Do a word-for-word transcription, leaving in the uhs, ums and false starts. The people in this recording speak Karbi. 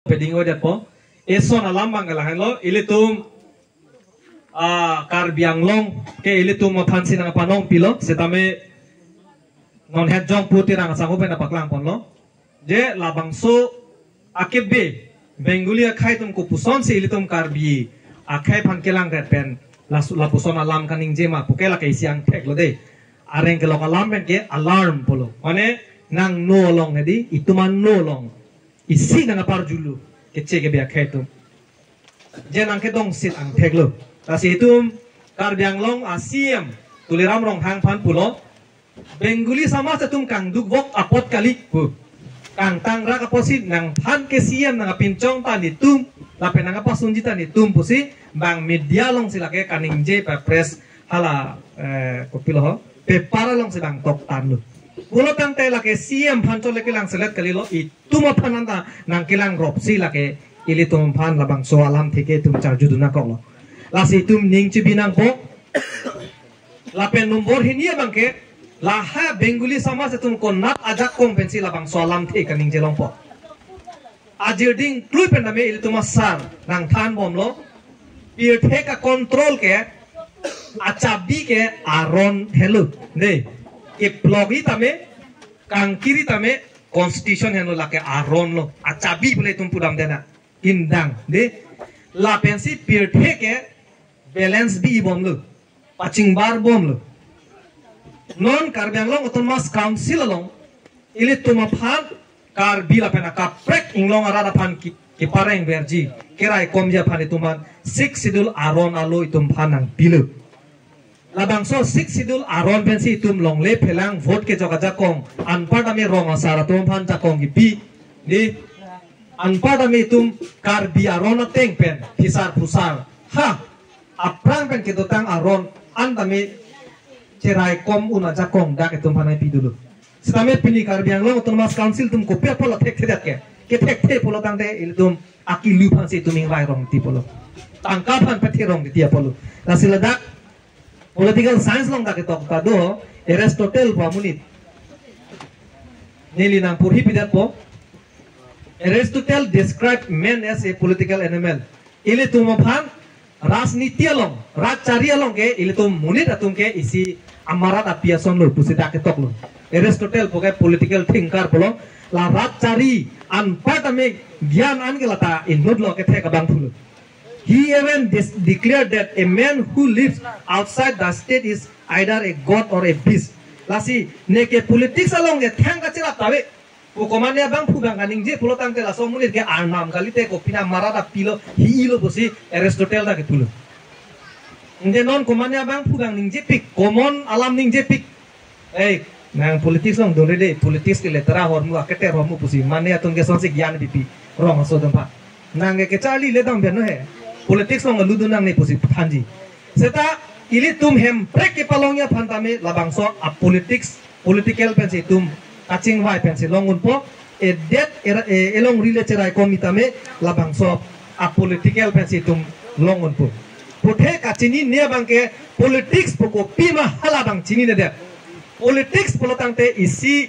peding-o detpo. Eson alam abang ke lahenlo, ilitum, ah, Karbi Anglong ke ilitum aphansi nangpanong pilo, setame non het jong pu Terang asangho pen nangpaklang ponlo. Je labangso akebe Bengali akhei atum kopusonsi ilitum Karbi akhei aphan kelang ret pen las-, lapuson alam kaningje ma pu ke lake isi angthek lo de. Areng kelok alam pen ke alarm pulo. Mane nang no along hedi, itum an no along. Isi nangparjulo, keche kebe akhei atum. Je nangkedongsit angthek lo. Lasi itum Karbi Anglong a-C M Tuliram Ronghang aphan pulo, Bengali samaj atum kangdukvok apot kali pu. Kangtangrak apotsi nangphan ke C M nangkapinchong ta netum, lapen nangkapasunji ta netum pusi bang media alongsi lake kaningje pa press hala, eh, kopilo ho, paper alongsi bang toktan lo. Pulo tangte lake C M aphan chole kelang selet kalilo, itum aphan anta nangkelang ropsi lake ilitum aphan labangso alamthe ke itum charjudun nangkoklo. Lasi itum ning chibi nangpo. Lapen nombor hini abang ke, laha Bengali samaj atum konat ajakong pensi labangso alamthe kaningje longpo. Ajirding klui pen tame ilitum asar nangthan bomlo. Pirthe kakontrol ke, achabi ke aron henlo. De, keplokji tame, kangkirji tame, constitution henlo, lake aron lo. Achabi pule itum pudam dena. Indang. De, lapensi pirthe ke balance bi bomlo. Pachingbar bomlo. Non Karbi Anglong Autonomous Council along ilitum aphan Karbi lapen akaprek inglong arat aphan ki-, kepareng verji, keraikomji aphan itum aphan Sixth Schedule aron alo itum aphan nangpilo. Labangso Sixth Schedule aron pensi itum longle phelang vote kejok ajakong, anparta me rong asar atum aphan jakong kipi. Di, anparta me itum Karbi aron ateng pen phisar phusar, ha, aphrang pen kedotang aron an tame cheraikom un ajakong dak itum aphan nangpidulo. Setame pini Karbi Anglong Autonomous Council atum kopi apotlo thekthedet ke? Kethekthe pulo tangte ilitum akilu aphansi itum ingrai rong titi pulo. Tangka aphan pethe rong titi apotlo. Lasi ladak political science along dak ketok ta do, Aristotle pu amonit. Neli nangporhi pidetpo. Aristotle described man as a political animal. Ilitum aphan rajniti along, rajchari along ke ilitum monit atum ke isi amarat api ason lo pusi dak ketoklo. Aristotle pu ke political thinker pulo, la rajchari anparta me gyan an ke lata inut lo kethek abang pulo. He even dis-, declared that a man who lives outside the state is either a god or a beast. Lasi neke politics along ke thang kacherap ta ave pu komatne abangphu abang kaningje pulo tangte laso amonit ke arnam kalite, kopine amarat apilo, hi-ilo pusi Aristotle ta kepulo. Nde non komatne abangphu abang ningjepik, common alam ningjepik. Ei, nang politics along dunre de, politics ke letera ahormu, aketer ahormu pusi, mane atum ke sonsi gyan pipi, rong aso atum aphan. Nang ke kecharli le dam ben no he. Politics along aludun nangne pusi thanji. Seta ilitum Hemprek kepalongji aphan tame labangso a-politics, political pensi itum kachingvai pensi long unpo, edet era, e, elongri le cheraikom tame labangso a-political pensi itum long unpo. Puthe kachinine abang ke politics pu kopi ma hala abang chininedet. Politics pulo tangte isi